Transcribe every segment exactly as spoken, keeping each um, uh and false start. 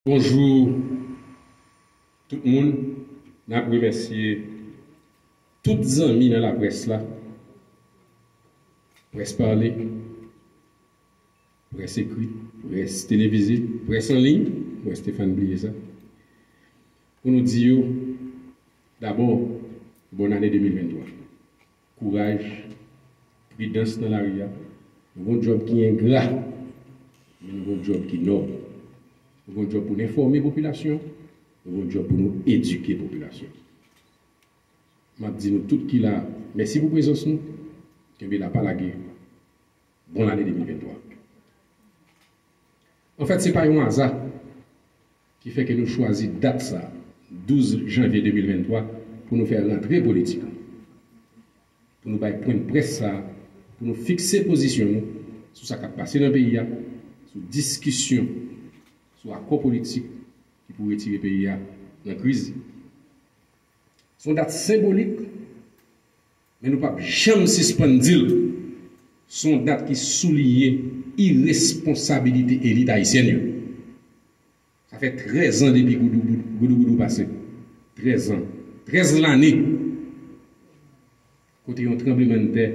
Bonjou tout moun. N ap remèsye tout zanmi nan laprès la, près pale, près ekri, près televize, près an liy, mwen Stéphane bliye sa, pou nou di yo dabò, bòn ane de mil venntwa. Kouraj, pridans nan lari a. Nou gon djòb ki engra, men nou gon djòb ki nòb. Nou gon djòb pou n enfòme popilasyon, nou gon djòb pou nou edike popilasyon. M ap di nou tout ki la, mèsi pou prezans nou. Kenbe la, pa lage. Bòn ane de mil venntwa. Anfèt, se pa yon aza ki fè ke nou chwazi dat sa, douz janvye de mil venntwa, pou nou fè rantre politik la, pou nou bay pwennprès sa, pou nou fikse pozisyon nou sou sa k ap pase nan peyi a, sou diskisyon, sou akò politik ki pou retire peyi a nan kriz. Se yon dat senbolik, men nou p ap janm sispann di l, se yon dat ki souliye iresponsabilite elit ayisyèn yo. Sa fè trèz an depi goudougoudou pase. Trèz an. Trèz lane kote yon tranblemanntè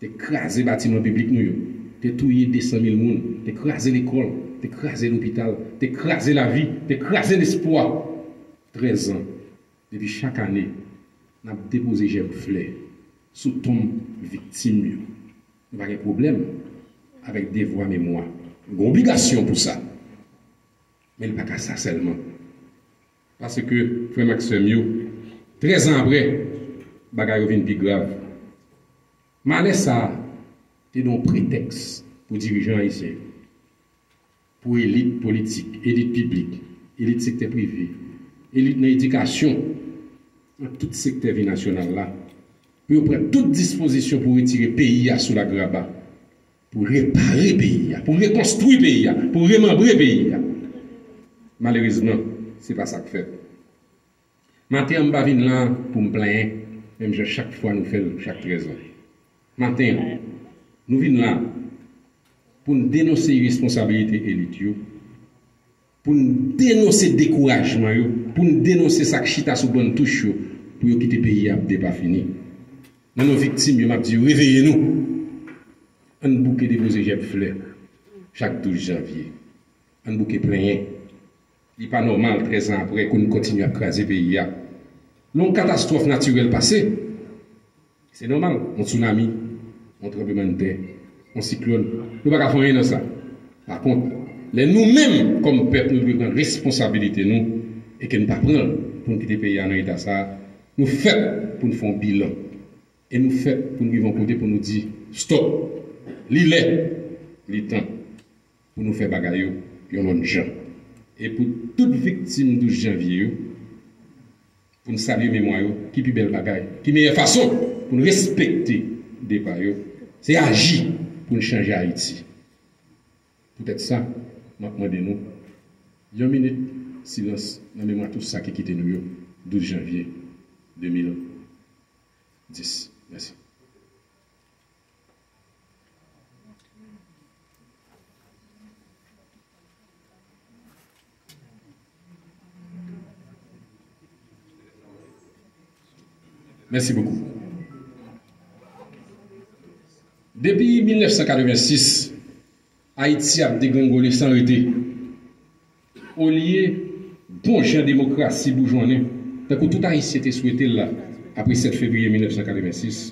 te kraze batiman piblik nou yo, te touye de san mil moun, te kraze lekòl, te kraze lopital, te kraze lavi, te kraze lespwa. Trèz an. Depi chak ane, n ap depoze jèb flè sou tonm viktim yo. Nou pa gen pwoblèm avèk devwa memwa. Nou gen obligasyon pou sa. Men li pa ka sa sèlman. Paske, frè m ak sè m yo, trèz an apre, bagay yo vin pi grav. Malè sa a te yon pretèks pou dirijan ayisyen yo, pou elit politik, elit piblik, elit sektè prive, elit nan edikasyon, nan tout sektè vi nasyonal la, pou yo pran tout dispozisyon pou retire peyi a sou lagraba, pou repare peyi a, pou rekonstwi peyi a, pou remanbre peyi a. Malerezman, se pa sa k fèt. Maten an, m pa vin la pou m plenyen, menm jan chak fwa nou fè l chak trèz an. Maten an, nou vin la pou n denonse iresponsabilite elit yo, pou n denonse dekourajman yo, pou n denonse sa k chita sou bann touch yo, pou yo kite peyi a ap depafini. Nan non viktim yo, m ap di yo, reveye nou! Ann bouke depoze jèb flè chak douz janvye. Ann bouke plenyen. Li pa nòmal, trèz an apre, ke nou kontinye ap kraze peyi a. Lè yon katastwòf natirèl pase, se nòmal, yon tsunami, yon tranblemanntè, yon siklòn, nou pa ka fè anyen nan sa. Pa kont, lè nou menm, kòm pèp, nou dwe pran responsabilite nou, e ke nou pa pran l pou n kite peyi a nan eta sa a, nou fèt pou n fè yon bilan. E nou fèt pou n rive yon kote pou nou di, stòp, li lè, li tan pou nou fè bagay yo yon lòt jan. E pou tout viktim douz janvye yo, pou n salye memwa yo, ki pi bèl bagay, ki meyè fason pou n respekte depa yo, se aji pou n chanje Ayiti. Poutèt sa, m ap mande nou yon minit silans nan memwa tout sa ki kite nou yo, douz janvye de mil dis. Mèsi. Mèsi bokou. Depi mil nèf san katrevensis, Ayiti ap degrengole san rete. Olye bon jan demokrasi boujwannen, tankou tout Ayisyen te swete l la, apre sèt fevriye mil nèf san katrevensis,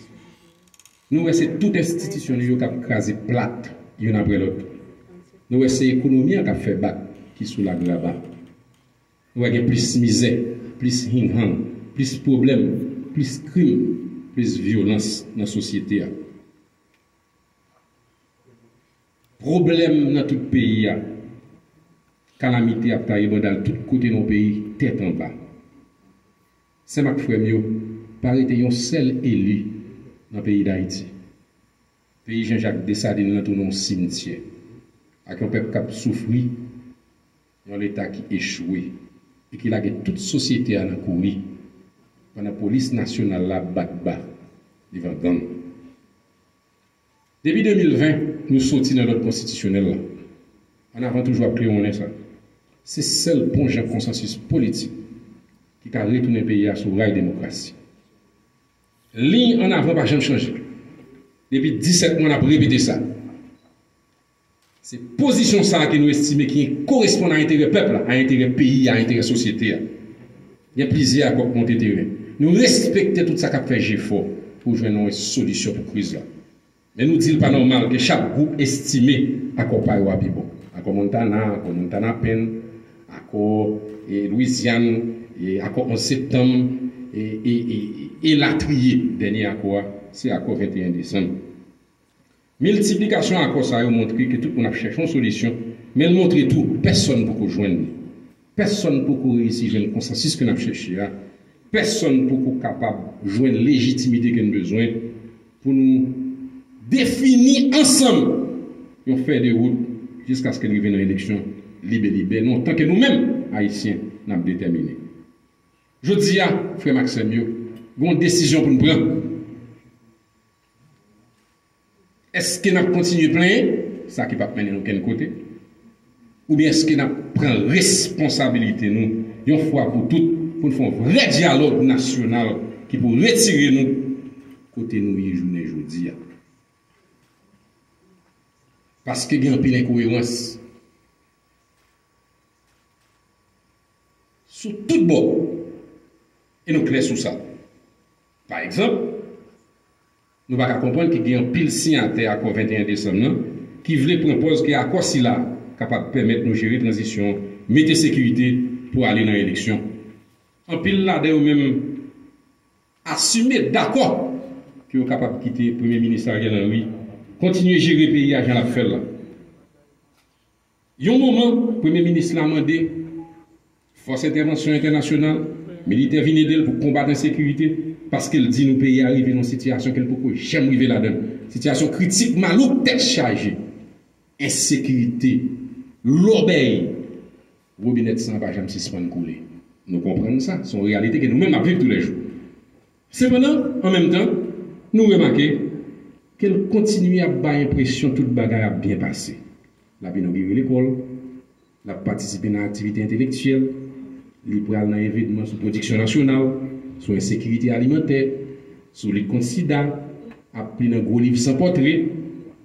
nou wè se tout enstitisyon nou yo k ap kraze plat youn apre lòt. Nou wè se ekonomi an k ap fè bak ki sou lagraba. Nou wè gen plis mizè, plis hinghang, plis pwoblèm, plis krim, plis vyolans nan sosyete a. Pwoblèm nan tout peyi a. Kalamite ap taye banda l tout kote nan yon peyi tèt anba. Sè m ak frè m yo, pa rete yon sèl eli nan peyi Dayiti. Peyi Jean Jacques Dessalines lan tounen yon simtyè, ak yon pèp k ap soufri, yon Leta ki echwe e ki lage tout sosyete a nan kouri, pandan polis nasyonal la bat ba devan gang. Depi de mil ven, nou soti nan lòd konstitisyonèl la. Annavan toujou ap klewonnen sa. Se sèl bon jan konsansis politik ki ka retounen peyi a sou ray demokrasi. Liy ann avan pa janm chanje. Depi disèt mwa, n ap repete sa. Se pozisyon sa a ke nou estime ki koresponn a enterè pèp la, a enterè peyi a, a enterè sosyete a. Gen plizyè akò k monte teren. Nou respekte tout sa k ap fè jefò pou jwenn yon solisyon pou kriz la. Men nou di l pa nòmal ke chak gwoup estime akò pa yo a pi bon. Akò Montana, akò Montana Pen, akò, e, Lwizyàn, e, akò onz septanm, e, e, e, e, elatriye. Dènye akò a, se akò venteyen desanm. Miltiplikasyon akò sa yo montre ke tout moun ap chèche yon solisyon, men l montre tou, pèsonn poko jwenn li. Pèsonn poko reyisi jwenn konsansis ke n ap chèche a. Pèsonn poko kapab jwenn lejitimite ke n bezwen pou nou defini ansanm yon fèy de wout jiskaske n rive nan eleksyon libelibè. Lontan ke nou menm, Ayisyen, n ap detèmine. Jodi a, frè m ak sè m yo, gen yon desizyon pou n pran. Èske n ap kontinye plenyen, sa ki p ap mennen n okenn kote? Oubyen èske n ap pran responsabilite nou yon fwa pou tout pou n fè yon vrè dyalòg nasyonal ki pou retire nou kote nou ye jounen jodi a? Paske gen anpil enkoerans sou tout bò. E nou klè sou sa. Pa egzanp, nou pa ka konprann ke gen anpil siyatè akò venteyen desanm nan ki vle pran pòz ke akò sila kapab pèmèt nou jere tranzisyon, mete sekirite pou ale nan eleksyon. Anpil ladan yo menm asime dakò ke yo kapab kite Premye Minis Ariel Henry kontinye jere peyi a jan l ap fè l la. Yon moman, Premye Minis la mande fòs entèvansyon entènasyonal, militè vin ede l pou konbat ensekirite, paske l di nou peyi a rive nan yon sitiyasyon ke l poko janm rive ladan l. Sitiyasyon kritik, malouk, tèt chaje. Ensekirite, lòbèy, wobinèt san an pa janm sispann koule. Nou konprann sa, se yon reyalite ke nou menm n ap viv toulèjou. Sepandan, an menm tan, nou remake ke l kontinye ap bay enpresyon tout bagay ap byen pase. L ap inogire lekòl, l ap patisipe nan aktivite entelektyèl, li pral nan evenman sou pwodiksyon nasyonal, sou ensekirite alimantè, sou lit kont sida, ap li nan gwo liv san pòtre.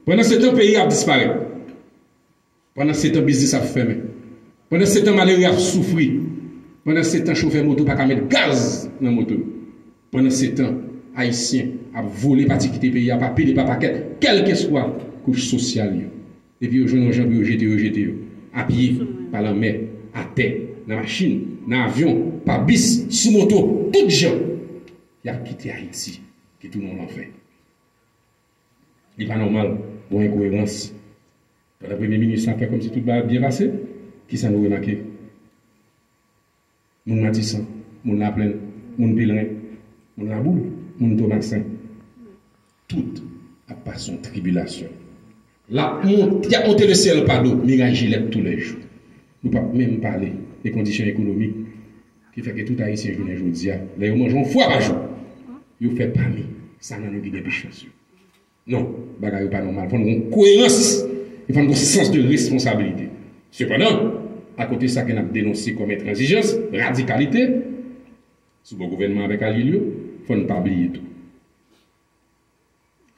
Pandansetan, peyi a ap disparèt. Pandansetan, biznis ap fèmen. Pandansetan, malere ap soufri. Pandansetan, chofè moto pa ka met gaz nan moto yo. Pandansetan, Ayisyen ap vole pati kite peyi a pa pil e pa pakèt, kèlkeswa kouch sosyal yo. Epi yo jwenn yon jan pou yo jete yo, jete yo. Apye, pa lanmè, atè, nan machin, nan avyon, pa bis, sou moto, tout jan. Y ap kite Ayiti, ki tounen yon lanfè. Li pa nòmal, gon enkoerans. Pandan Premye Minis la fè kòmsi tout bagay ap byen pase, kisa nou remake? Moun Matisan, moun Laplenn, moun Pelren, moun Laboul, moun Tomasen, tout ap pase yon tribilasyon. L ap monte, y ap monte le syèl pa do, miray jilèt toulèjou. Nou p ap menm pale de kondisyon ekonomik ki fè ke tout Ayisyen jounen jodi a, lè yo manje yon fwa pa jou, yo fè pami sa nan nou ki gen pi chans yo. Non, bagay yo pa nòmal. Fò n gen koerans e fò n gen sans de responsabilite. Sepandan, akote sa ke n ap denonse kòm entranzijans, radikalite, sou bò gouvènman avèk alye l yo, fò n pa bliye tou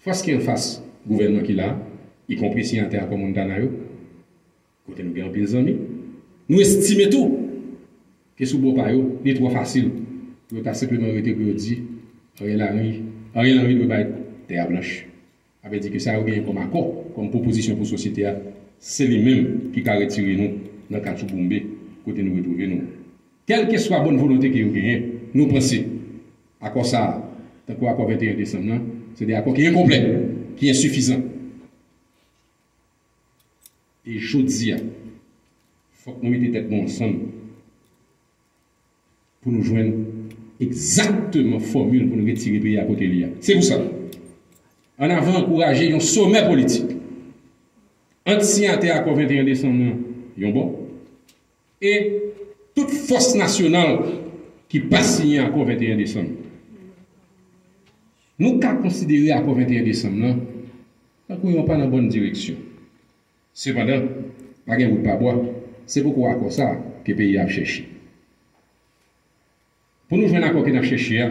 fòs ki anfas gouvènman ki la, ikonpri siyatè akò Montana yo, kote nou gen anpil zanmi, nou estime tou ke sou bò pa yo, li twò fasil pou yo ta senpleman rete pou yo di Ariel Henry, Ariel Henry dwe bay tè a blanch. Sa vle di ke sa yo genyen kòm akò, kòm pwopozisyon pou sosyete a, se li menm ki ka retire nou nan katchouboumbe kote nou retwouve nou. Kèlkeswa bòn volonte ke yo genyen, nou panse akò sa a, tankou akò venteyen desanm nan, se de akò ki enkonplè, ki ensifizan. E jodi a, fòk nou mete tèt nou ansanm pou nou jwenn egzakteman fòmil pou nou retire peyi a kote li a. Se pou sa, ann avan ankouraje yon somè politik ant siyatè akò venteyen desanm nan, yon bò, e tout fòs nasyonal ki pa siyen akò venteyen desanm. Nou ka konsidere akò venteyen desanm nan tankou yon pa nan bòn direksyon. Sepandan, pa gen wout pa bwa. Se poko akò sa a ke peyi a ap chèche. Pou nou jwenn akò ke n ap chèche a,